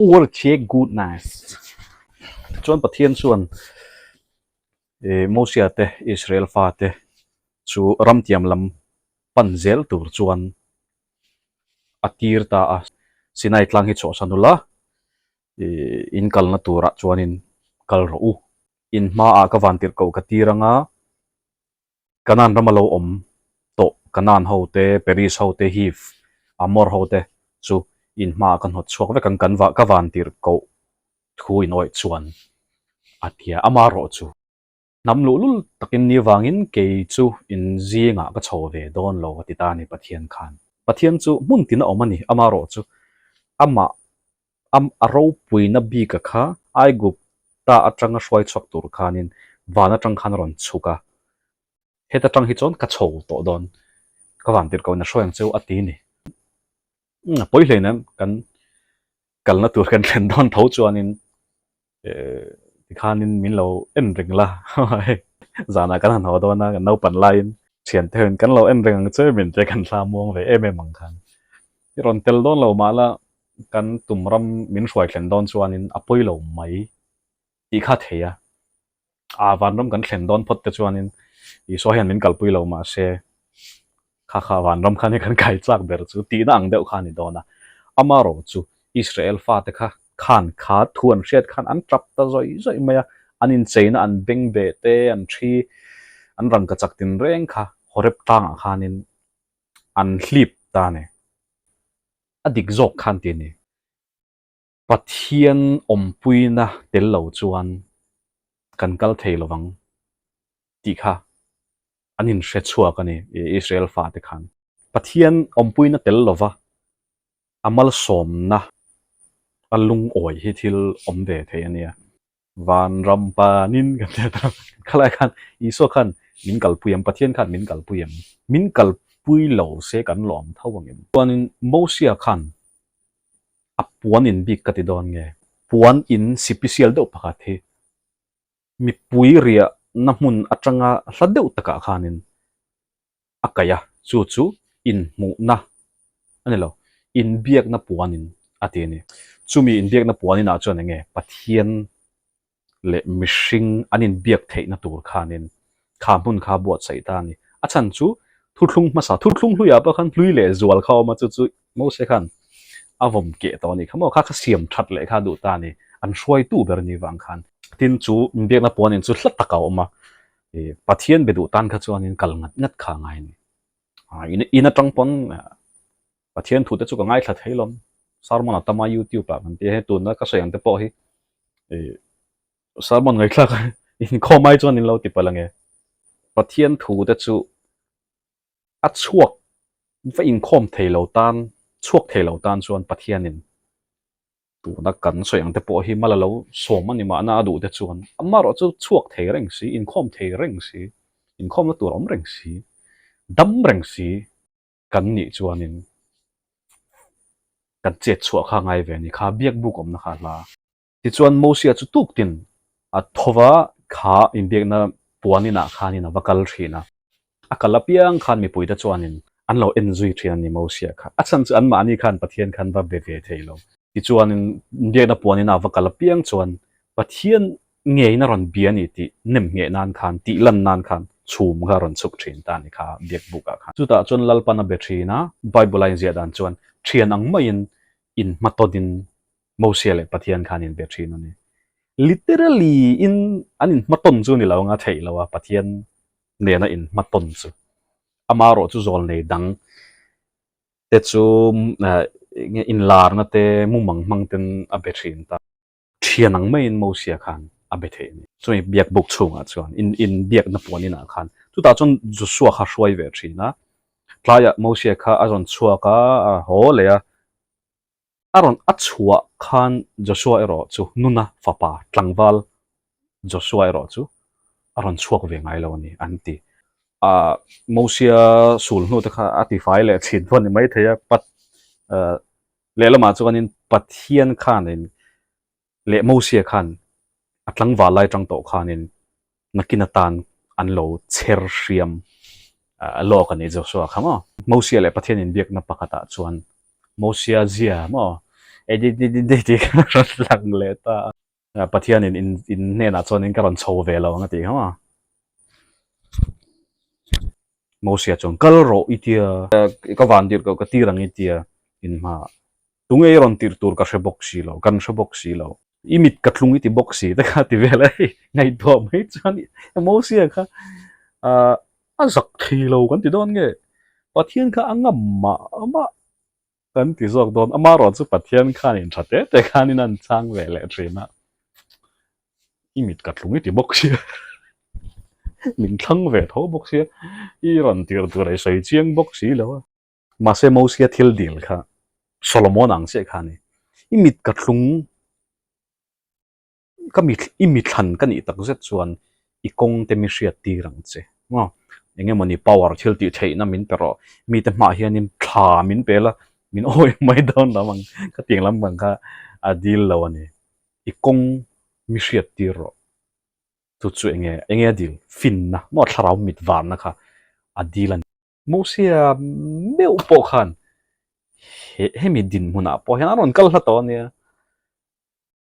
What a goodness! Tichuan Pathian chuan Mosia te Israel fate chu ramtiam lam pan zel tur chuan a tir ta a. Sinai tlang hi chhuahsan ula, in kalna turah chuanin kal rawh u. In hmaah ka vantirhkoh ka tir anga, Kanaan rama lo awm tawh Kanaan ho te, Peris ho te, Hiv, Amor ho te chu in hmaah ka hnawt chhuak vek ang, kan ka vantirhkoh thu in awih chuan a ti a, amaherawh chu hnam luhlul takin ni vangin kei chu in zingah ka chho ve dawn lo a ti ta a ni Pathian khan. Pathian chu hmun tina awm a ni, amaherawh chu amah a ropuina bika kha Aigupta atanga hruai chhuak tur khanin van atang khan a rawn chhuk a, heta tang hi chuan ka chho tawh dawn, ka van tirh koin a hruai ang cheu a ti ni. A pawi hlein em, kan kalna tur kan thlen dawn tho chuanin Tikhanin min lo en reng la, zanah kan han haw dawn a, kan naupan laiin thiante hoin kan lo en reng ang che min tia kan thla muang ve em em ang khan. I rawn tel dawn lo mah la kan tum ram min hruai thlen dawn chuanin a pawi lo mai tih kha thei a. Aa vanram kan thlen dawn phawt te chuanin Isua hian min kalpui lo mahse Kha kha vanram khan hi kan kai chak ber chu tihna ang deuh kha a ni dawn a. Amarawh chu Israel fate kha khan kha thu an hriat khan an tap ta zawih zawih mai a, an incheina an beng beh te, an thi, an rangka chak tinreng kha Horeb tlangah khanin an hlip ta a ni. A dik zawk khan ti a ni. Pathian awmpuina tel lo chuan kan kal thei lovang tih kha an inhre chhuak a ni Israel fate khan. Pathian awmpuina tel lova a malsawmna a lungawi hi thil awm ve thei a nia. Vanram panin kan ti a, khalai khan Isua khan min kalpui em, Pathian khan min kalpui em? Min kalpui lo se kan lawm tho ang em? Chuanin Mosia khan a puan in bik ka ti dawn nge? Puan in sipisial deuh pakhat hi mipui riahna hmun atanga hla deuh takah khanin a kaih a, chu chu inhmuhna a ni lo, inbiakna puanin a ti a ni. Chumi inbiakna puaninah chuan eng nge Pathian leh mihring an inbiak theihna tur khanin kha hmun kha a buatsaih ta a ni. A chhan chu thuthlung hmasa, thuthlung hluiah pawh khan hlui leh zual kha a awm a, chu chu Mose khan a vawm keh tawh a nih kha maw, kha kha siam that leh kha a duh ta a ni, an hruaitu ber a nih vang khan. Tin, chu inbiakna puanin chu hla tak a awm a, Pathian be duh tan kha chuanin kal ngat ngat kha a ngai a ni. In atang pawn Pathian thute chu ka ngaithla thei lawm, sermon a tam a YouTube ah kan ti a, hei tuna ka sawi ang te pawh hi sermon ngaihthlak inkhawm ai chuan in lo ti palh ange. Pathian thute chu a chhuak va inkhawm thei lo tan, chhuak thei lo tan chuan Pathianin tuna kan sawi ang te pawh hi mal a lo sawm a ni mahna a duh te chuan amaherawh chu chhuak thei reng si, inkhawm thei reng si, inkhawmna tur awm reng si, dam reng si kan nih chuanin kan chet chhuah kha ngai ve a ni, kha biak buk awmna kha a hla. Tichuan Mosia chu tuktin a tho va, kha inbiakna puan inah khanin a va kal thin a. A kal apiang khan mipuite chuanin an lo en zui thin a ni Mosia kha. A chhan chu anmahni khan Pathian khan va be ve thei lo. Tichuan inbiakna puan inah a va kal apiang chuan Pathian ngeiin a rawn bia a ni tih nem ngheh nan khan, tih lan nan khan chhum kha a rawn chhuk thin ta a ni kha biakbukah khan. Chutah chuan Lalpan a be thin a, Bible a inziah dan chuan thian ang maiin inhmatawnin Mosia leh Pathian khan in be thin a ni. Literally in an inhmatawn chu ni lo anga theih lo a, Pathian nena inhmatawn chu. Amaherawh chu zawlnei dang te chu nge inlarna te mumang hmang ten a be thin ta. Thian ang maiin Mosia khan a be thei a ni. Chumi biak buk chhungah chuan in inbiakna puan inah khan chutah chuan Joshua kha hruai ve thin a. Tlaiah Mosia kha a rawn chhuak a, a haw leh a. A rawn a chhuah khan Joshua erawh chu Nuna fapa tlangval Joshua erawh chu a rawn chhuak ve ngai lo a ni an ti. Ah Mosia sul hnu te kha a tifai leh thin pawh a ni maithei a, Pat lehlamah chuanin Pathian khanin leh Mosia khan a tlangval lai tang tawh khanin nakin atan an lo chher hriam lawk a ni Joshua kha maw. Mosia leh Pathian inbiakna pakhatah chuan Mosia zia maw? Edidididi tih kha a rawn lang leh ta a. Pathianin in in hnenah chuanin ka rawn chho ve lo ang a tih kha maw. Mosia chuan kal rawh i tia, ka van tirh koh ka tir ang i tia in hmaah. Tunge i rawn tirh tur ka hre bawk si lo, kan hre bawk si lo. I mit ka tlung i ti bawk si te kha ti vel a hei ngaihtuah mai chuan Mosia kha a zak thei lo kan ti dawn nge Pathian kha a ngam mah mah kan ti zawk dawn amaherawh chu Pathian khan in tha te te khanin an chang ve leh thin a i mit ka tlung i ti bawk sia min thlang ve tho bawk sia i rawn tirh tur a i sawi chiang bawk si lo a. Mahse Mosia thil dil kha Solomon ang chiah kha a ni. I mit ka thlung, ka mi i mi thlan ka nih tak zet chuan i kawng te mi hriat tir ang che. Maw? Eng emawni power thil tih theihna min pe rawh. Mite hmaah hianin thla min pe la, min awi mai dawn lam ang ka tiang lam ang kha a dil lo a ni. I kawng mi hriat tir rawh. Chu chu enge enge a dil? Finna maw thlarau mit varna kha a dil a ni. Mosia meuh pawh khan he hemi dinhmunah pawh hian a rawn kal hla tawh a nia.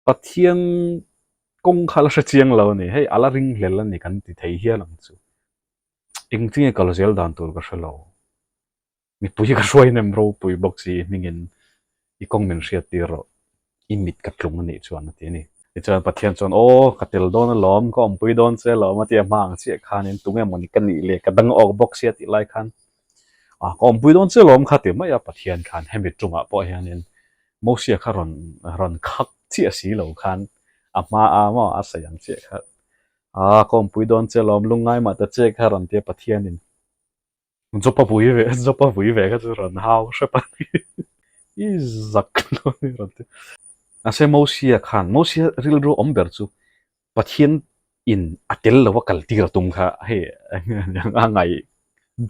Pathian kawng kha la hre chiang lo a ni. Hei a la ring hlel a ni kan ti thei hial ang chu. Engtinge kal zel dan tur ka hre lo. Mipui ka hruai nem ropui bawk si hmingin i kawng min hriat tir rawh, i mit ka tlung a nih chuan a ti a ni. Tichuan Pathian chuan, Aw, ka tel dawn alawm, ka awmpui dawn che alawm a ti a, hma ang chiah khanin tunge mawni ka nih le, ka dang awk bawk sia tih lai khan, A, ka awmpui dawn che alawm kha ti mai a, Pathian khan hemi tungah pawh hianin Mosia kha rawn rawn khak chiah si lo khan a hma a maw a sawi ang chiah kha, A, ka awmpui dawn che alawm, lungngai mah ta che kha rawn ti a Pathianin. Jopa pui ve Jopa pui ve kha chu rawn hau hrep a ni i zak lo ni rawn ti. Mahse Mosia khan Mosia rilru awm ber chu Pathian in a tel lo a kal tir a tum kha hei a ngaih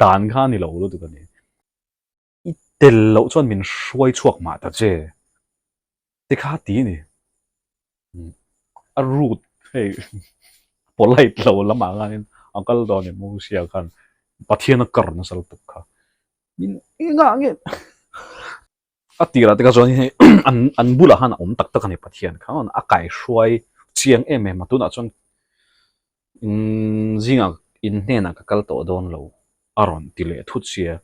dan kha a ni lo lutuk a ni. I tel loh chuan min hruai chhuak mah ta che. Ti kha ti a ni. A root hei polite lo lamah khanin a kal dawn i Mosia khan Pathian a kar nasa lutuk kha. Min engah nge a tirah te kha chuan hei an an bulah khan a awm tak tak a ni Pathian kha a kaihruai chiang em em a tunah chuan zingah in hnenah ka kal tawh dawn lo a rawn ti leh thut sia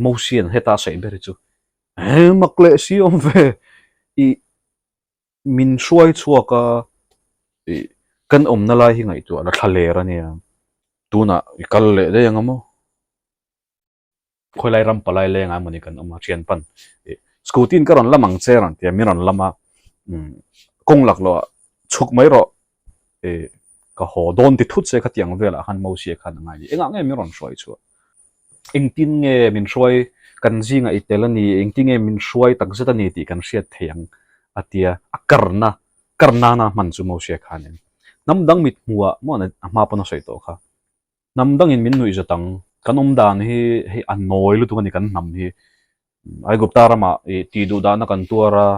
Mosian heta a sawi ber hi chu He mak leh si awm ve i min hruai chhuak a i kan awmna lai hi ngaihtuah la thla ler a nia tunah i kal leh daih ang a maw khawilai ram palai leng ah emawni kan awm a thian pan i scooty in ka rawn lam ang che rawn ti a min rawn lam a umm kawng lak loh ah chhuk mai rawh i ka haw dawn ti thut se khatiang velah khan Mosia khan a ngai a ni engah nge min rawn hruai chhuah. Engtin nge min hruai kan zingah i tel a ni, engtin nge min hruai tak zet a ni tih kan hriat thei ang a ti a, a karna, kar nana hman chu Moshe khanin hnam dang mit hmuhah maw a hma pawn a sawi tawh kha. Hnam dangin min nuih zat ang, kan awm dan hi hei a nawi lutuk a ni kan hnam hi. Aigupta ramah i tih duh dahna kan tuar a,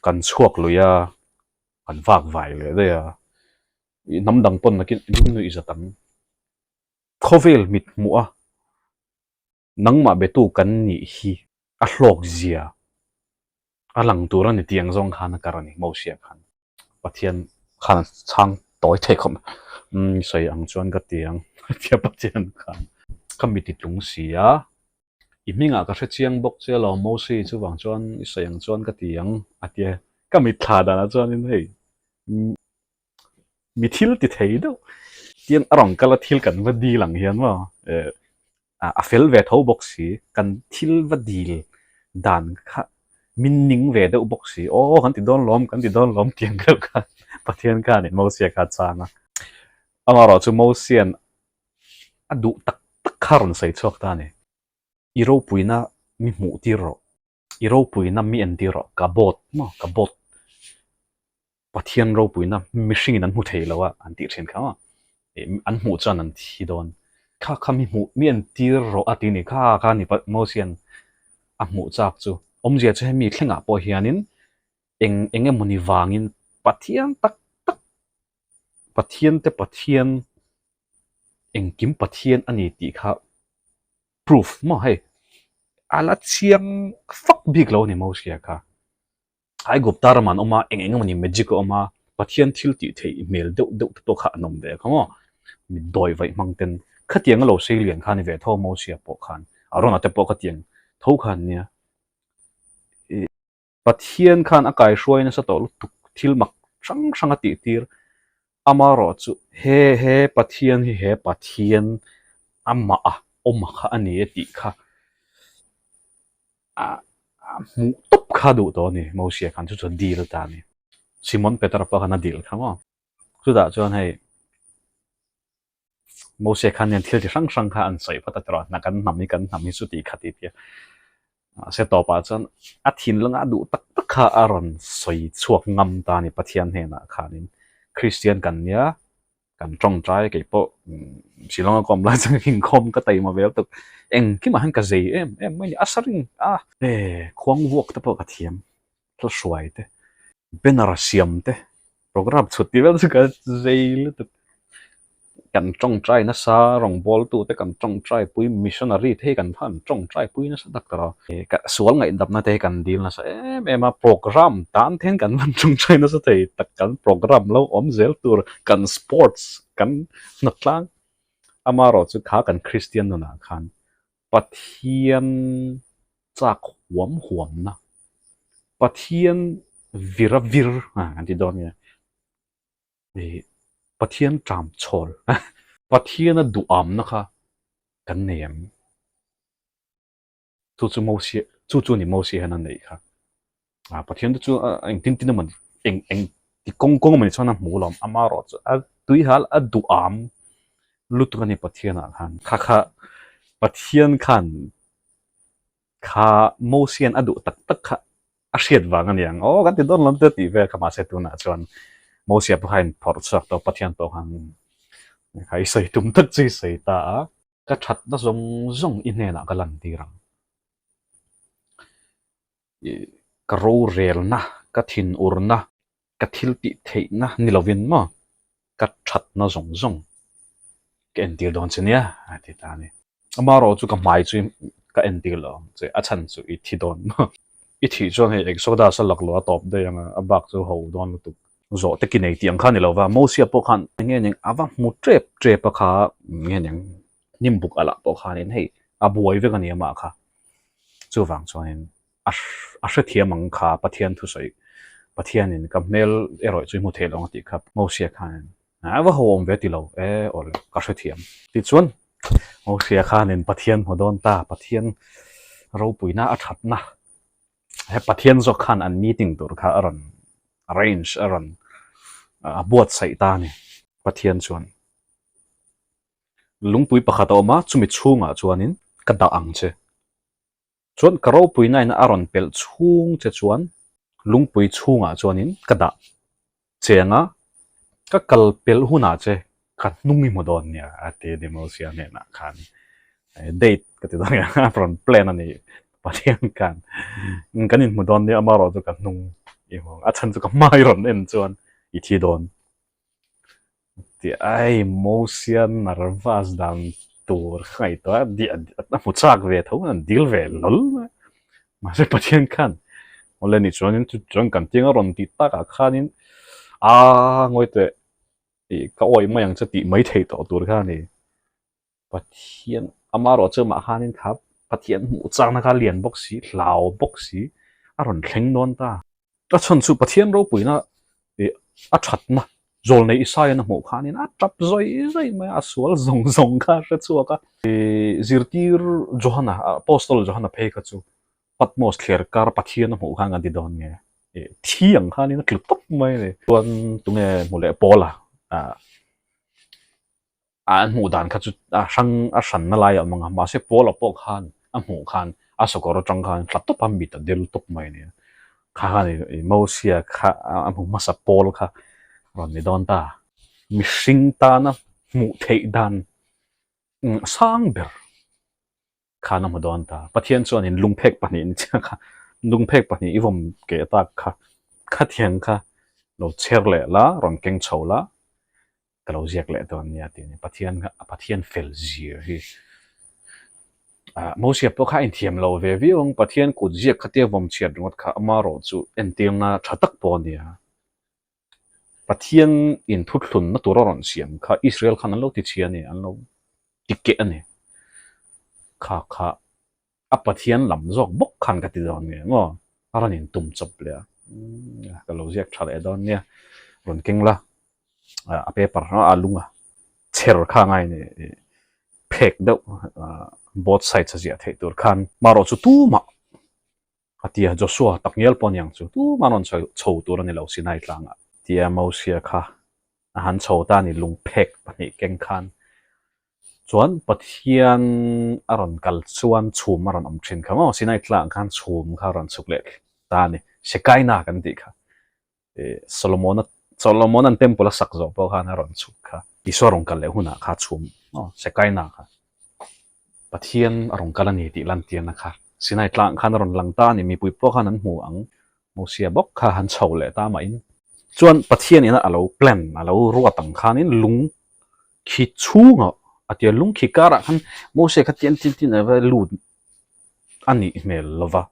kan chhuak lui a, kan vak vai leh daih a, i hnam dang pawn nakin min nuih zat ang. Khawvel mit hmuh a, nangmah betu kan nih hi a hlawk zia a lang tur a ni tih ang zawng khan a kar a ni, Mosia khan. Pathian khan a chhang tawi thei khawp mai, umm sawi ang chuan ka ti ang tia Pathian khan ka mit i tlung si a, i hmingah ka hre chiang bawk che alawm Mosi chuvang chuan i sawi ang chuan ka ti ang a tia ka mitthla danah chuanin hei Mi thil ti thei deuh tiang a rawn kal a thil kan va dil ang hian maw eh a fel ve tho bawk si kan thil va dil dan kha min ning ve deuh bawk si aw kan ti dawn lawm kan ti dawn lawm tiang deuh khan Pathian khanin Mosia kha a chang a amaherawhchu Mosia'n a duh tak tak kha a rawn sawi chhuak ta a ni i ropuina mi hmuh tir rawh. I ropuina mi entir rawh, ka bawt maw, ka bawt. Pathian ropuina mihringin an hmu thei lo a an tih thin kha maw, an hmuh chuan an thi dawn. Kha kha mi hmuh, mi entir rawh a ti ni, kha kha ni Mosian a hmuh chak chu. Awmzia chu hemi thlengah pawh hianin eng eng emawni vangin Pathian tak tak, Pathian te Pathian, engkim Pathian a ni tih kha proof maw hei a la chiang fak bik lo a ni Mosia kha. Aigupta ramah an awm a, eng eng emawni magic a awm a, Pathian thil tih theih hmel deuh deuh te pawh kha an awm ve kha maw? Mi dawi vaih hmang ten khatiang a lo sei lian kha a ni ve tho a Mosia pawh khan, Arona te pawh khatiang tho kha an nia. Pathian khan a kaihruai nasa tawh lutuk thil mak hrang hrang a tih tir amarawh chu he he Pathian hi he Pathian amah a awm kha a ni e tih kha a hmuh tawp kha duh tawh a ni Mosia khan chu chu a dil ta a ni. Simon Petera pawh khan a dil kha maw? Chutah chuan hei Mose khan hian thil chi hrang hrang kha an sawi phawt a tiraw hna kan hnam hi kan hnam hi chu tih kha tih tia mahse tawpah chuan a thinlung a duh tak tak kha a rawn sawi chhuak ngam ta a ni Pathian hnenah khanin Kristian kan nia kan tawngtai kei pawh Shillong a kawm lai chuan inkhawm ka taima vel tuk engkimah hian ka zei em em mai a ni a sa ring a e khuang vuak te pawh ka thiam hla hruai te banner siam te program chhut tih vel chu ka zei lutuk kan tawngtai nasa rawngbawltu te kan tawngtai pui missionary te hi kan han tawngtai pui nasa tak tawh a sual ngaihdamna te hi kan dil nasa em em a program tan te hian kan han tawngtai nasa thei tak kan program lo awm zel tur kan sports kan hnatlang amaherawh chu kha kan Kristian nunah khan Pathian chak huam huamna, Pathian vir a vir an ti dawn nge, ih Pathian ṭam chhawl, Pathiana duhamna kha kan nei em? Chu chu Mosia, chu chu ni Mosia hian a neih kha. A Pathian te chu engtin tin emaw eng eng ti kawng kawng emaw ni chuan a hmu lo amaherawh chu a tuihal a duham lutuk a ni Pathian ah khan kha kha Pathian khan kha Mosian a duh tak tak kha a hriat vang a ni ang aw kan ti dawn lam te tih vel kha mahse tunah chuan Mosia pawh kha a inphawrh chhuak tawh Pathian pawh khan kha i sawi tum tak chu i sawi ta a. Ka thatna zawng zawng i hnenah ka lantir ang. Ka rorelna, ka thinurna, ka thil tih theihna ni lovin maw ka thatna zawng zawng ka entir dawn che nia a ti ta a ni. Amaherawh chu ka hmai chu ka entir lo ang che, a chhan chu i thi dawn maw. I thih chuan hei Exodus a laklawh a tawp daih ang a, a bak chu ho dawn lutuk. Zawh te ki nei tih ang kha ni lo va, Mosia pawh khan enge eng a va hmu tep tep a kha nge eng hnimbuk a lah pawh khanin hei a buai vek a ni amah kha. Chuvang chuanin a a hrethiam ang kha Pathian thusawi Pathianin ka hmel erawh chu i hmu thei lo ang tih kha Mosia khanin a va ho awm ve ti lo e aw le ka hrethiam. Tichuan Mosia khanin Pathian hmu dawn ta Pathian ropuina a thatna he Pathian zawk khan an meeting tur kha a rawn arrange a rawn a buatsaih ta a ni Pathian chuan. Lungpui pakhat a awm a, chumi chhungah chuanin ka dah ang che. Chuan ka ropuinain a rawn pelh chhung che chuan lungpui chhungah chuanin ka dah che ang a, ka kal pelh hunah che ka hnung i hmu dawn nia a ti a ni Mosia hnenah khan. Date ka ti dawn nia, a rawn plan a ni Pathian khan. Kan inhmu dawn nia amaherawh chu ka hnung i hmu ang, a chhan chu ka hma i rawn en chuan i thi dawn. Tih ai Mosia nervous dan tur ka ngaihtuah a, diah diah a hmu chak ve tho an dil ve lawl mai. Mahse Pathian khan awle ni chuanin chu chuan kan tiang a rawn tih takah khanin aa ngawi teh ih ka awih mai ang che tih mai theih tawh tur kha a ni. Pathian amaherawh chu amah khanin kha Pathian hmuh chakna kha lian bawk si, hlau bawk si a rawn thleng dawn ta. A chhan chu Pathian ropuina ih a thatna zawlnei Isaiah-na hmuh khanin a tap zawi zawi mai a, a sual zawng zawng kha a hre chhuak a. Ih zirtir Johana, Apostle Johana phei kha chu Patmos thliar kar Pathian a hmuh khan kan ti dawn nge? Ih thi ang khanin a tlu tawp mai a ni. Chuan tunge hmu leh Paula ah. An hmuh dan kha chu a hrang a hranna lai a awm ang a, mahse Paula pawh khan a hmuh khan a sakawr atang khan tla tawp a mit a del tawp mai a ni a, kha khan i Mosia kha a hmu hmasa Paul kha rawn ni dawn ta. Mihring tana hmuh theih dan sang ber khan a hmu dawn ta. Pathian chuanin lungphek pahnih ni chiah kha, lungphek pahnih i vawm keh tak kha, khatiang kha lo chher leh la, rawn keng chho la, ka lo ziak leh dawn nia tih a ni. Pathian kha, Pathian fel zir hi. Mosia pawh kha a inthiam lo ve viau ang, Pathian kut ziak kha tia vawm chhiat ringawt kha amarawh chu entirna tha tak pawh a nia. Pathian in thuthlunna tur a rawn siam kha Israel khan an lo ti chhia a ni, an lo ti keh a ni. Kha kha a Pathian lam zawk bawk khan ka ti dawn nge maw? A rawn in tum chawp leh a, ka lo ziak tha leh dawn nia, rawn keng la, a paper a lung a chher kha a ngai a ni, phek deuh both sides a ziah theih tur khan marawh chu tumah a ti a, Joshua takngial pawh aniang chu tumah rawn chho tur a ni lo Sinai tlangah. Tia Mosia kha a han chho ta a ni lungphek pahnih keng khan chuan Pathian a rawn kal chuan chhum a rawn awm thin kha maw Sinai tlangah khan chhum kha a rawn chhuk leh ta a ni, Shekinah kan tih kha. Solomona Solomona'n temple a sak zawh pawh khan a rawn chhuk kha. Isua rawn kal leh hunah kha chhum aw Shekinah kha Pathian a rawn kal a ni tih lantirna kha Sinai tlang khan a rawn lang ta a ni mipui pawh khan an hmu ang Mosia bawk kha han chho leh ta mahin chuan Pathian ina a lo plan a lo ruat ang khanin lung khi chhungah a tia lung khi karah khan Mosia kha tian tin tin a va lut a nih hmel lova.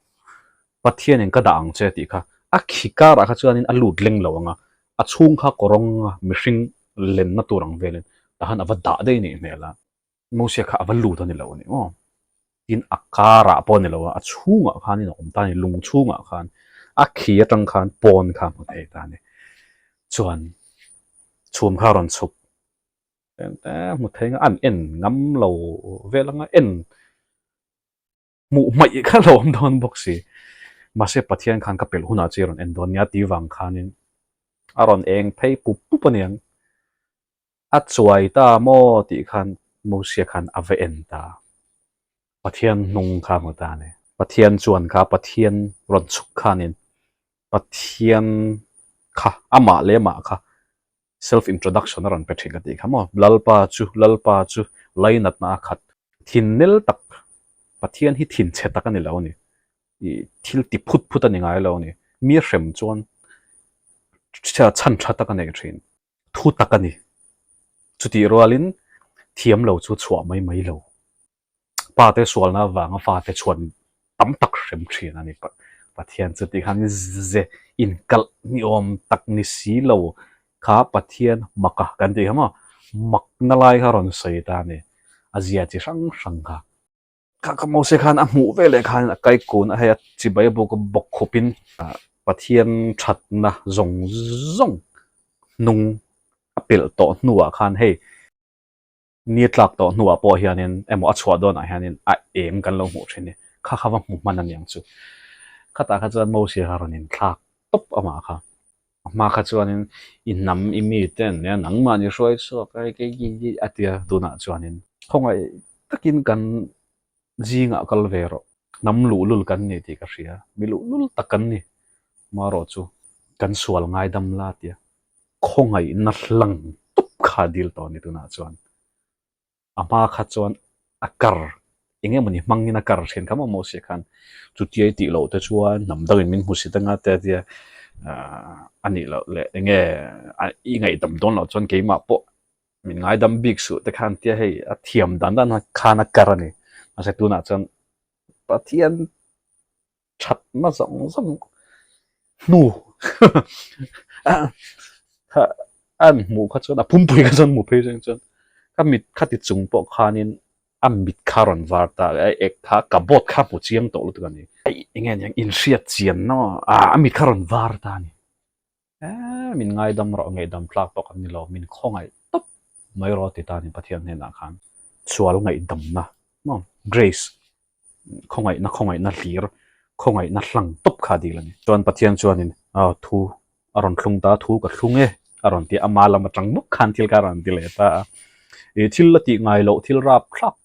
Pathianin ka dah ang che tih kha a khi karah kha chuanin a lut leng lo ang a, a chhung kha kawrawng a mihring lenna tur ang velin tahan a va dah daih nih hmel a, Mosia kha a va lut a ni lo a ni maw? Tin a karah pawh a ni lo a, a chhungah khanin a awm ta a ni, lung chhungah khan a khi atang khan pawn kha a hmu thei ta a ni. Chuan chhum kha a rawn chhuk hmu thei ang a, an en ngam lo vel ang a, en Hmuh hmaih kha lo awm dawn bawk si. Mahse Pathian khan ka pelh hunah chu i rawn en dawn nia tih vang khanin a rawn eng phei pup pup a niang. A chuai ta maw tih khan Mosia khan a va en ta. Pathian hnung kha hmu ta a ni. Pathian chuan kha Pathian rawn chhuk khanin Pathian kha amah leh amah kha self introduction a rawn pe thin ka tih kha maw? Lalpa chu Lalpa chu lainatna a khat. Thin nel tak, Pathian hi thin chhe tak a ni lo a ni. Ih thil ti phut phut a ni ngai lo a ni. Mi hrem chuan chhan tha tak a nei thin. Thu tak a ni. Chutih rualin thiam lo chu chhuah mai mai lo. Pa te sualna avanga fate chhuan tam tak hrem thin a ni. Pathian chu tih khan ze inkalh ni awm tak ni si lo kha Pathian mak a kan tih kha maw makna lai kha rawn sawi ta a ni. A zia chi hrang hrang kha. Kha kha Mose khan a hmuh veleh khan a kaikun a hei a chibai bawk a bawk khawpin Pathian thatna zawng zawng hnung a pelh tawh hnuah khan hei Ni tlak tawh hnuah pawh hianin emaw a chhuah dawnah hianin a eng kan lo hmuh thin i, kha kha va hmu hman a niang chu. Khatah kha chuan Mosia kha rawn inthlak tawp amah kha. A hma kha chuanin i hnam i mite an nia, nangmah ni hruai chhuak a, kei kei kei a tia tunah chuanin khawngaih takin kan zingah kal ve rawh. Hnam luhlul kan ni tih ka hria, mi luhlul tak kan ni. Marawh chu kan sual ngaidam la tia khawngaihna hlang tup kha dil tawh a ni tunah chuan. A hma kha chuan a kar eng emawni hmangin a kar thin kha maw Mosia khan chutia i tih loh te chuan hnam dangin min hmu sit anga te a tia a nih loh leh eng nge i ngaihdam dawn loh chuan keimah pawh min ngaidam bik suh te khan tia hei a thiam dan dan khan a kar a ni. Mahse tunah chuan Pathian thatna zawng zawng hnu an hmuh kha chuan a pumpui kha chuan hmuh phei chuan chuan ka mit kha ti chung pawh khanin a mit kha rawn var ta a ek kha ka board kha hmu chiang tawh lutuk a ni eng nge niang inhriat chian na a mit kha rawn var ta a ni. Eee min ngaidam rawh ngaihdam tlak pawh kan ni lo, min khawngaih tawp mai rawh ti ta ni Pathian hnenah khan sual ngaihdamna maw grace khawngaihna khawngaihna hlir khawngaihna hlang tawp kha dil a ni. Chuan Pathian chuanin aw thu a rawn thlung ta thu ka thlung e a rawn ti a, ama lam atang bawk khan thil kha a rawn ti leh ta a, ih thil la tih ngai loh thil rapthlak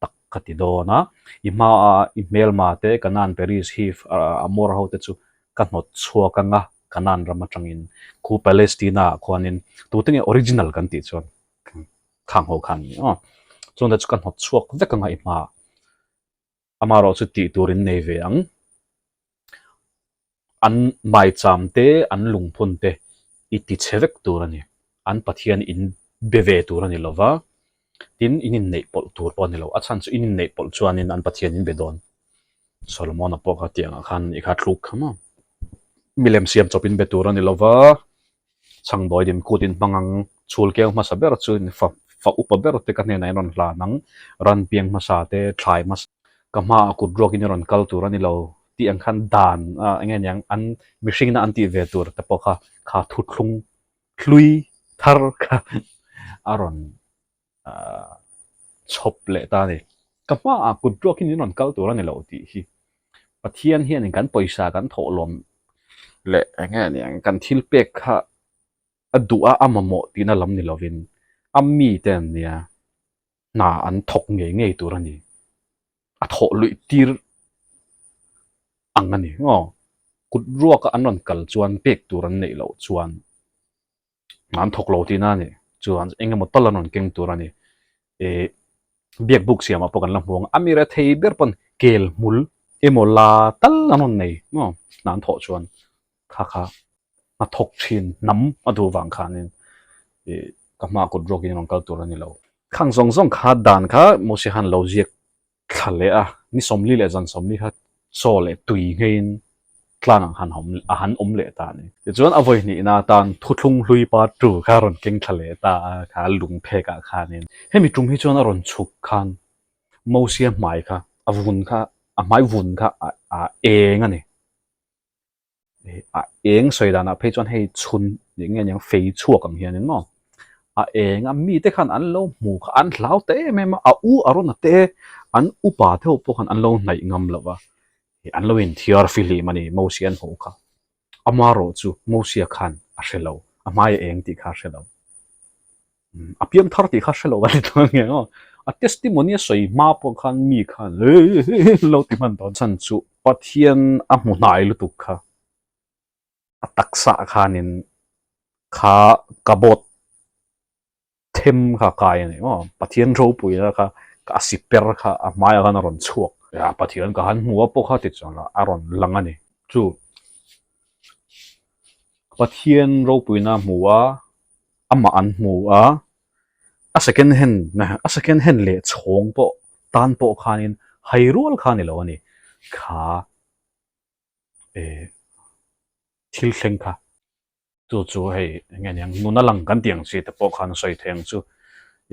tak ka ti dawn a, i hmaa i hmelma te Kanan Peris Hiv Amor ho te chu ka hnawt chhuak anga Kanan ram atangin khu Palestina ah khuanin tute nge original kan tih chuan khang ho khan ni aw chuan te chu ka hnawt chhuak vek anga i hmaah amaherawh chu tih tur in nei ve ang. An maicham te, an lungphun te i ti chhe vek tur a ni. An Pathian in be ve tur a ni lo va. Tin, in inneih pawlh tur pawh a ni lo. A chhan chu in inneih pawlh chuanin an Pathian in be dawn. Solomon-a pawh kha tiangah khan i kha tluk kha maw? Milem siam chawp in be tur a ni lo va, chhangdawi din kut in hmang ang, chhul keu hmasa ber chu in fa fa upa ber te ka hnenah in rawn hlan ang, ran piang hmasa te, thlai hmasa ka hmaah kut ruakin i rawn kal tur a ni lo tih ang khan dan a eng nge niang an mihringna an tih ve tur te pawh kha kha thuthlung hlui thar kha a rawn chhawp leh ta a ni. Ka hmaah kut ruakin in rawn kal tur a ni lo tih hi Pathian hianin kan pawisa kan thawhlawm leh eng nge niang kan thil pek kha a duh a, a mamawh tihna lam ni lovin a mite an nia hna an thawk ngei ngei tur a ni. A thawh luih tir ang a ni. Aw, kut ruaka an rawn kal chuan pek tur an neih loh chuan an thawk lo tihna a ni. Chuan eng emaw tal an rawn keng tur a ni. Ih biak buk siamah pawh kan la hmu ang. A mi rethei ber pawn kel hmul emaw la tal an rawn nei maw hna an thawh chuan kha kha hna thawk thin hnam a duh vang khanin ih ka hma kut ruakin rawn kal tur a ni lo. Khang zawng zawng kha dan kha Mose han lo ziak thla leh a, ni 40 leh zan 40 kha chaw leh tui ngheiin tlang ang han awm a han awm leh ta a ni. Tichuan a vawi hnihna atan thuthlung hlui pa tu kha a rawn keng thla leh ta a, kha lung phekah khanin. Hemi tum hi chuan a rawn chhuk khan Mosia hmai kha a vun kha a hmai vun kha a eng a ni. A eng sawi danah phei chuan hei chhun nih nge niang fei chhuak ang hianin maw a eng a mite khan an lo hmu kha an hlau ta em em a a u a rawn a te an upa te ho pawh khan an lo hnaih ngam lo va an lo inthiar fihlim a ni Mosia an hmuh kha amarawh chu Mosia khan a hre lo a hmai a eng tih kha a hre lo. A piang thar tih kha hre lo a ni dawn nge aw. A testimony a sawi hma pawh khan mi khan lo ti hman dawn chhan chu Pathian a hmu hnai lutuk kha a taksa ah khanin kha kabawt them kha kai a ni maw. Pathian ropuina kha a siper kha a hmaiah khan a rawn chhuak. Pathian ka han hmu a pawh kha ti chuan a rawn lang a ni. Chu Pathian ropuina hmu a amah an hmu a, a second hand a second hand leh chhawng pawh tan pawh khanin hai rual kha a ni lo a ni. Kha eh thil thleng kha chu chu hei eng nge niang nuna lang kan tih ang chi te pawh khan a sawi thei ang chu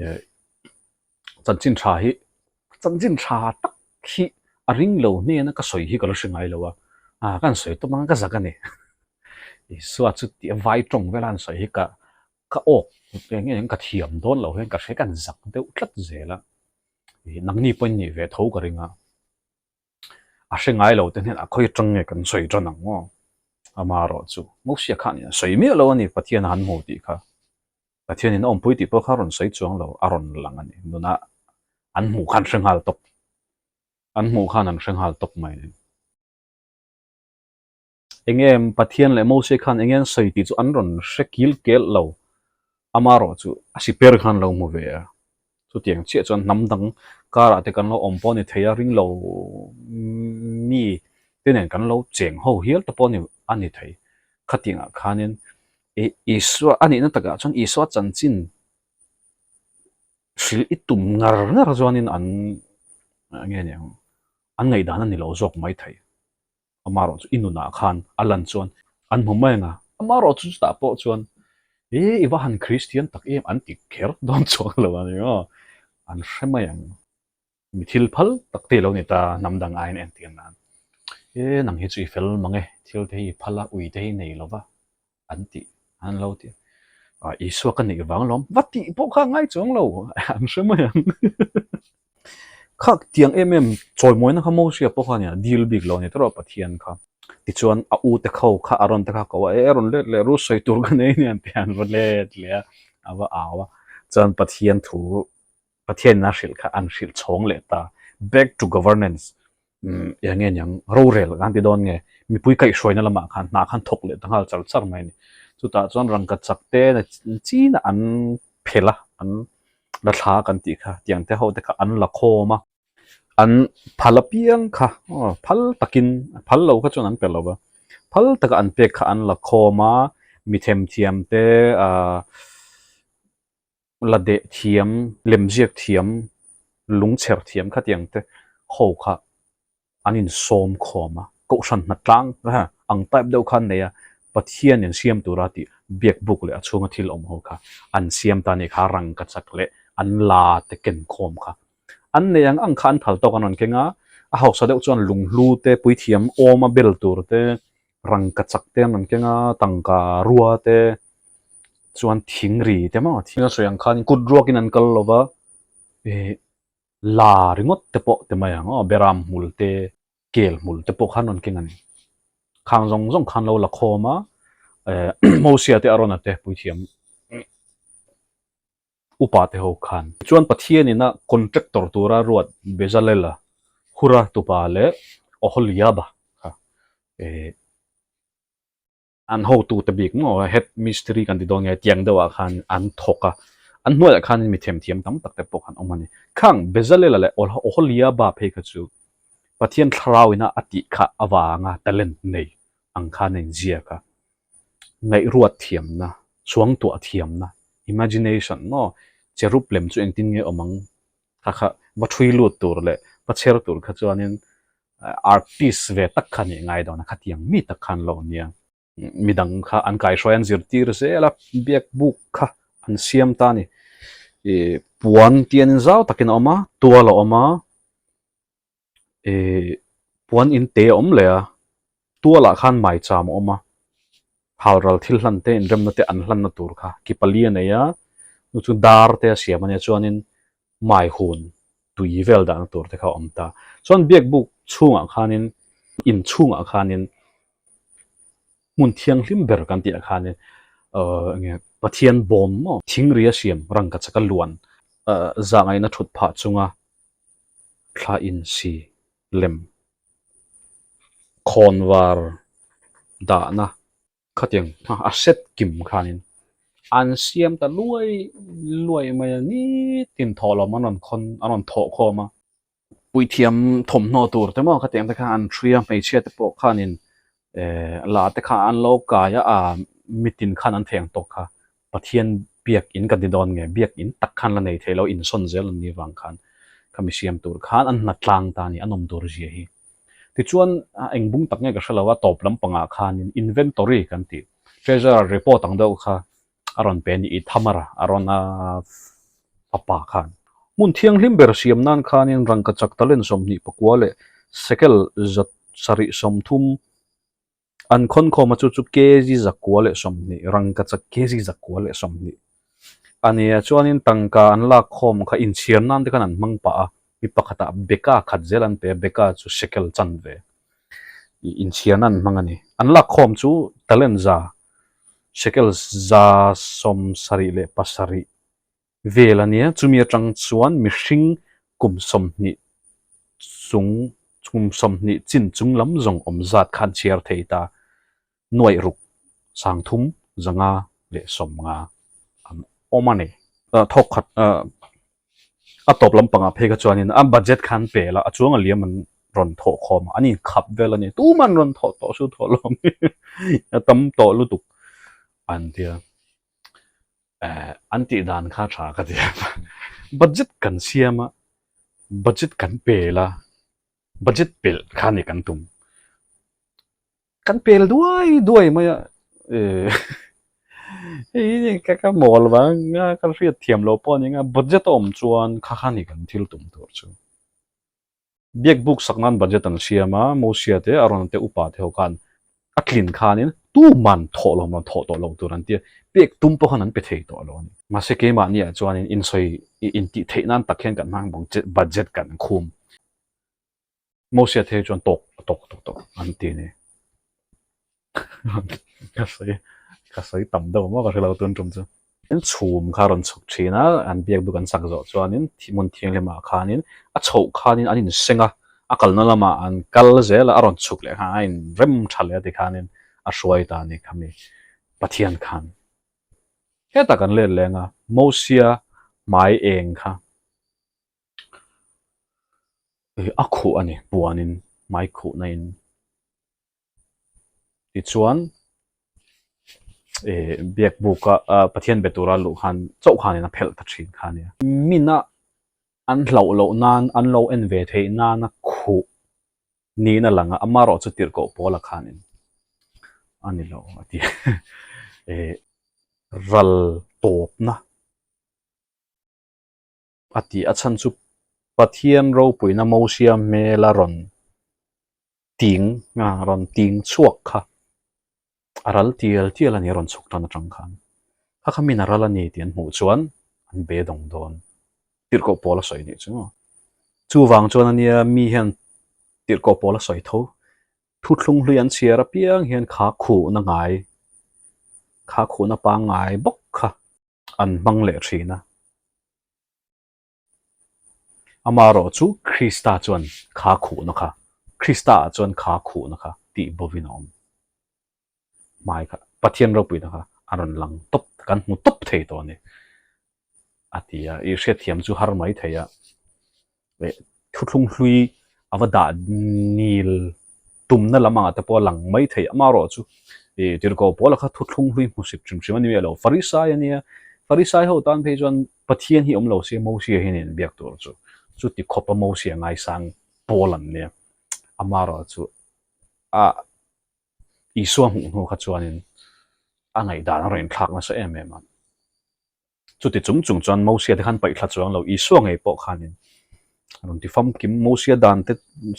eh chanchin tha hi chanchin tha tak hi a ring lo hnena ka sawi hi ka la hre ngai lo a, ah ka han sawi tawp ang ka zak a ni. Isua chu tih a vai tawng vel a han sawi hi ka ka awk eng nge ka thiam dawn lo hian ka hre ka han zak deuh tlat zel a, ih nangni pawhin nih ve tho ka ring a, a hre ngai lo te hnenah khawi atang nge kan sawi tan ang maw? Amaherawh chu Mosia khan a sawi miah lo a ni Pathian a han hmu tih kha. Pathianin a awmpui tih pawh kha a rawn sawi chuang lo, a rawn lang a ni. Nunah an hmuh khan hre nghal tawp. An hmuh khan an hre nghal tawp mai a ni. Eng nge Pathian leh Mose khan eng nge an sawi tih chu an rawn hre kil kel lo. Amaherawh chu a siper khan lo hmu ve a. Chutiang chiah chuan hnam dang karah te kan lo awm pawh a ni thei a, ring lo mi te nen kan lo cheng ho hial te pawh a ni thei. Khatiangah khanin Isua a nihna takah chuan Isua chanchin hrilh i tum ngar ngar chuanin an nge niang an ngaihdan a ni lo zawk mai thei. Amaherawh chu i nunah khan a lan chuan an hmu mai ang a, amaherawh chu chutah pawh chuan e i va han Kristian tak em an ti kher dawn chuang lo a ni maw, an hre mai ang. Mi thil phal tak te lo ni ta hnam dang aiin entir nan e nang hi chu i fel mang e, thil te hi i phal a, ui te hi i nei lo va an ti an lo ti a, Isua ka neih vang alawm va tih pawh kha a ngai chuang lo an hre mai ang kha tiang em em chawimawina kha Mosia pawh kha nia dil bik lo a ni tawrh a Pathian kha tichuan a u te kho kha a rawn te kha ko a e rawn let leh ru sawi tur ka nei nia an ti a an va let leh a a va au a chuan Pathian thu Pathianin a hrilh kha an hrilh chhawng leh ta. Back to governance umm eng nge niang rorel kan ti dawn nge mipui kaihhruaina lamah khan hna khan thawk leh ta nghal char char mai a ni. Chutah chuan rangka chak te chin an phel a an la thla kan tih kha tiang te ho te kha an la khawm a. An phal apiang kha aw phal takin phal lo kha chuan an pe lo va phal taka an pek kha an la khawm a mi themthiam te ahh. La deh thiam, lemziak thiam, lungchher thiam khatiang te ho kha an insawm khawm a, kohhran hnatlang ang type deuh kha an nei a, Pathian in siam tura tih biak buk leh a chhunga thil awm ho kha an siam ta nih kha rangkachak leh an la te ken khawm kha an nei ang ang kha an phal tawk an rawn keng a, a hausa deuh chuan lunghlu te puithiam awma bel tur te rangkachak te an rawn keng a, tangka rua te chuan thing ri te maw thing a sawi ang khan kut ruakin an kal lo va ih la ringawt te pawh ti mai ang aw beram hmul te kel hmul te pawh khan rawn keng a ni khang zawng zawng khan lo la khawm a eh Mosia te Arona te puithiam upa te ho khan chuan Pathian ina contractor tura ruat Bezalel-a Hura tupa leh Oholiaba kha eh An hotute bik maw head mistiri kan ti dawn nge tiang deuhah khan an thawk a, an hnuaiah khan mi themthiam tam tak te pawh khan awm a ni. Khang Bezalela leh Oholiaba phei kha chu Pathian thlarauina a tih kha avanga talent nei ang khan a inziak a, ngaihruat thiamna, suangtuah thiamna, imagination maw, cherub lem chu engtin nge awm ang kha kha va thui lut tur leh va chher tur kha chuanin artist ve tak kha nih ngai dawn a, khatiang mi tak khan lo nia. Midang kha an kaihruai an zirtir zel a, biak buk kha an siam ta a ni. Ih puan tian in zau takin a awm a, tual a awm a, ih puan in te a awm leh a, tualah khan maicham a awm a, halral thil hlan te inremna te an hlanna tur kha ki pali a nei a, chu chu dar te a siam a nia chuanin mai hun tui vel dahna tur te kha a awm ta. Chuan biak buk chhungah khanin in chhungah khanin hmun thianghlim ber kan tih ah khanin ahh enge Pathian bawm maw thingri a siam rangkachak a luan ahh zahngaihna thut phah chunga thla insi lem khawnvar dahna Khatiang a set kim khanin an siam ta luai luai mai a, nitin thawhlawm an rawn khawn an rawn thawh khawm a. Puithiam thawmhnaw tur te maw khatiang te khan an hrui a, hmeichhia te pawh khanin eh la te kha an lo kai a, a mitin khan an thei ang tawk kha Pathian biak in kan ti dawn nge biak in tak khan la nei thei lo insawn zel an nih vang khan khami siam tur khan an hna tlang ta a ni, a nawm tur zia hi. Tichuan eng bung tak nge ka hre lo a, tawp lampangah khanin inventory kan tih treasurer report ang deuh kha a rawn pe a ni, Ithamar a rawn a fapa khan. Hmun thianghlim ber siam nan khanin rangkachak talent 24 leh sekel 730 An khawnkhawm a chu chu kg 120, rangkachak kg 120 a ni a, chuanin tangka an lak khawm kha inchhiar nan te khan an hmang pah a, mi pakhatah beka khat zel an pe a, beka chu shekel chanve ih inchhiar nan an hmang a ni. An lak khawm chu talent za, shekel 77 vel a nia, chumi atang chuan mihring kum 20 chung kum 20 chin chung lam zawng awm zat khan chhiar thei ta nuaih ruk 300 550 an awm a ni. Thawk khat a tawp lampangah phei kha chuanin a budget khan pe la, a chuang a liam an rawn thawh khawm a, an inkhap vel a ni, tuman rawn thawh tawh su thawh lo ang a tam tawh lutuk an tia. Eh an tih dan kha tha ka ti a, budget kan siam a, budget kan pel a, budget pelh kha ni kan tum. Kan pel duai duai mai a, eh hei hi ka ka mawl vang a ka hriat thiam loh pawh a ni ang a, budget a awm chuan kha kha ni kan thil tum tur chu. Biak buk sak nan budget an siam a, Mosia te, Arona te, upa te ho khan a tlin khanin tuman thawh lo maw thawh tawh lo tur an ti a, pek tum pawh khan an pe thei tawh lo a ni. Mahse keimahni ah chuanin insawi intih theih nan tak hian kan hmang bawk budget kan khum. Mosia te hi chuan tawk tawk tawk tawk an ti a ni. Ka sawi ka sawi tam deuh maw ka hre lo tun tum chu. In chhum kha rawn chhuk thin a, an biak buk an sak zawh chuanin hmun thianghlimah khanin a chhoh khanin an inseng a, a kalna lamah an kal zel a, a rawn chhuk leh khan a inrem tha leh a tikhanin a hruai ta a ni khami Pathian khan. Hetah kan let leng a, Mosia hmai eng kha a khuh a ni puanin hmai khuhna in. Tichuan. Eh biak buk a Pathian be tura luh khan chauh khanin a phelh ta thin kha a nia. Mina an hlauh loh nan an lo en ve theih nana khuh niin a lang a, amarawh chu tirhkoh Paula khanin a ni lo a ti. Eh ral tawpna a ti a chhan chu Pathian ropuina Mosia hmela rawn ting a rawn ting chhuak kha a ral tial tial a ni a rawn chhuk tan atang khan kha kha min a ral a ni tih an hmuh chuan an be dawng dawn tirhkoh pawl a sawi nih chu chuvang chuan a nia mi hian tirhkoh pawl a sawi tho thuthlung hlui an chhiar apiang hian kha khuhna ngai kha khuhna pangngai bawk kha an hmang leh thin a. Amaherawh chu Krista chuan kha khuhna kha, Krista-ah chuan kha khuhna kha tih bovin a awm. Hmai kha, Pathian ropuina kha a rawn lang tawp, kan hmu tawp thei tawh a ni, a ti a. I hriatthiam chu har mai thei a. leh thuthlung hlui a va dah nil tumna lam angah te pawh a lang mai thei. Amaherawh chu ih tirhkoh Paula kha thuthlung hlui hmusit hrim hrim a ni miah lo. Farisai a nia, Farisai ho tan phei chuan Pathian hi awm lo se Mosia hian in biak tur chu chuti khawpa Mosia ngaisang pawl an nia. Amaherawh chu a Isua hmuh hnu kha chuanin a ngaihdan a rawn inthlak nasa em em a. Chuti chung chung chuan Mosia te khan paih thla chuang lo, Isua ngei pawh khanin a rawn ti famkim, Mosia dan te,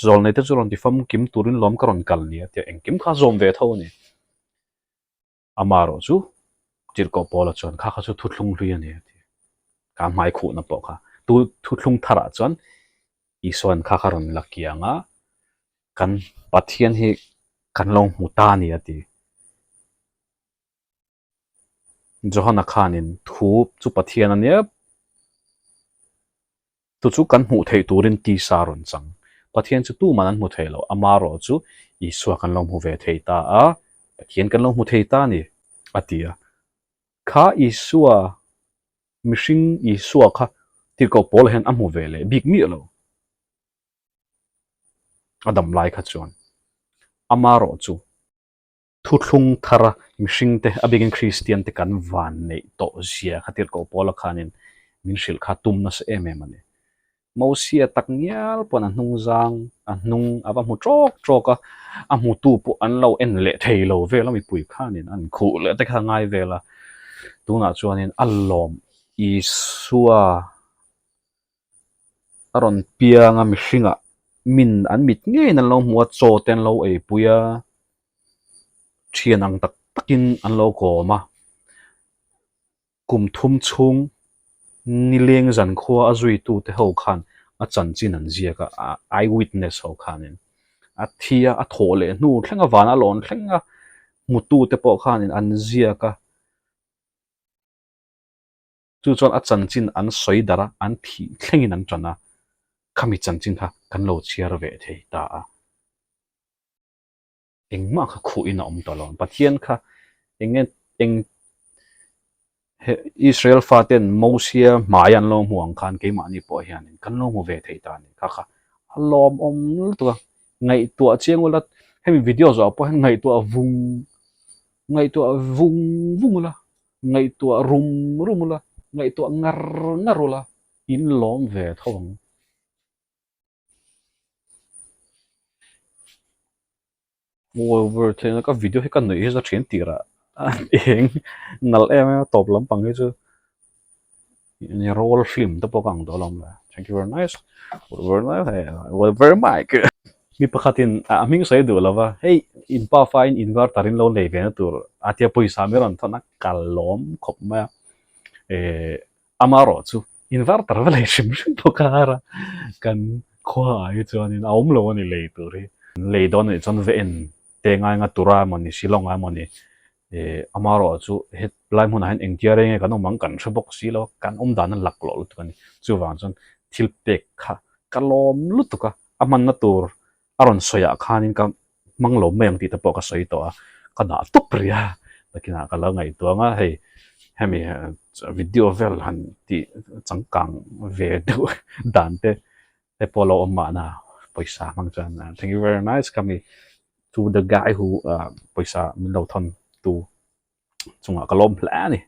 zawlnei te chu rawn ti famkim turin lawm ka rawn kal ni a tia engkim kha zawm ve tho a ni. Amaherawh chu Tirhkoh Paula chuan kha kha chu thuthlung hlui a ni a ti. Ka hmai khuhna pawh kha tu thuthlung tharah chuan Isua'n kha kha rawn la kiang a, kan Pathian hi kan lo hmu ta a ni a ti. Johana khanin thu chu Pathian a nia, chu chu kan hmuh theih turin tisa a rawn chang. Pathian chu tuman an hmu thei lo, amaherawh chu Isua kan lo hmu ve thei ta a, Pathian kan lo hmu thei ta a ni, a ti a. Kha Isua, mihring Isua kha tirhkoh Paula hian a hmu ve leh bik miah lo. A dam lai kha chuan amaherawh chu. Thuthlung thara mihringte, a bikin Kristiante kan van neih tawh zia kha tirhkoh Paula khanin min hrilh kha tum nasa em em a ni. Mosia tak ngial pawn a hnung zang, a hnung a va hmu tawk tawk a, a hmutu pawh an lo en leh thei lo vel a mipui khanin an khuh leh te kha ngai vel a. Tunah chuanin a lawm Isua a rawn piang a mihringah min an mit ngeiin an lo hmu a chaw te an lo eipui a thian ang tak takin an lo kawm a kum thum chhung nileng zankhua a zuitu te ho khan a chanchin an ziak a eye witness ho khanin a thi a a thawh leh hnu thleng a van a lawn thleng a hmutu te pawh khanin an ziak a. Chu chuan a chanchin an sawi darh a, an thih thlengin an ṭan a, khami chanchin kha kan lo chhiar ve thei ta a. Engmah kha khuhin a awm tawh lo. Pathian kha eng nge eng he Israel faten Mosia hmai an lo hmu ang khan keimahni pawh hianin kan lo hmu ve thei ta a ni. Kha kha a lawmawm lutuk a, ngaihtuah chiang ula hemi video zawhah pawh hian ngaihtuah vung ngaihtuah vung vung ula. Ngaihtuah rum rum ula, ngaihtuah ngar ngar ula, in lawm ve tho ang. Over theihna ka video hi ka nuih hi za thin tirah eng nalh em em a tawp lampang hi chu ni roll film te pawh ka ang dawn alawm le thank you very nice very nice very mic. Mi pakhatin a hming sawi duh lova, hei in pa fain inverter in lo lei ve na tur a tia pawisa mi rawn thawn a, ka lawm khawp mai a, eh amaherawh chu inverter va lei hrim hrim pawh ka har a, kan khua ah hi chuanin a awm lo a ni lei tur hi, lei dawn anih chuan va en te ngai anga tura emawni Shillong ah emawni eh amaherawh chu hetlai hmunah hian engtia reng nge kan awm ang kan hre bawk si lo a, kan awm dan a laklawh lutuk a ni, chuvang chuan thil pek kha ka lawm lutuk a. A hmanna tur a rawn sawi ah khanin ka hmang lo mai ang tih te pawh ka sawi tawh a, ka dah tawp rih a, nakinah ka lo ngaihtuah ang a, hei hemi video vel han tih changkang ve deuh dan te te pawh a lo awm mahna pawisa hmang chuan thank you very nice khami to the guy who pawisa min lo thawn tu. Chungah ka lawm hle a ni.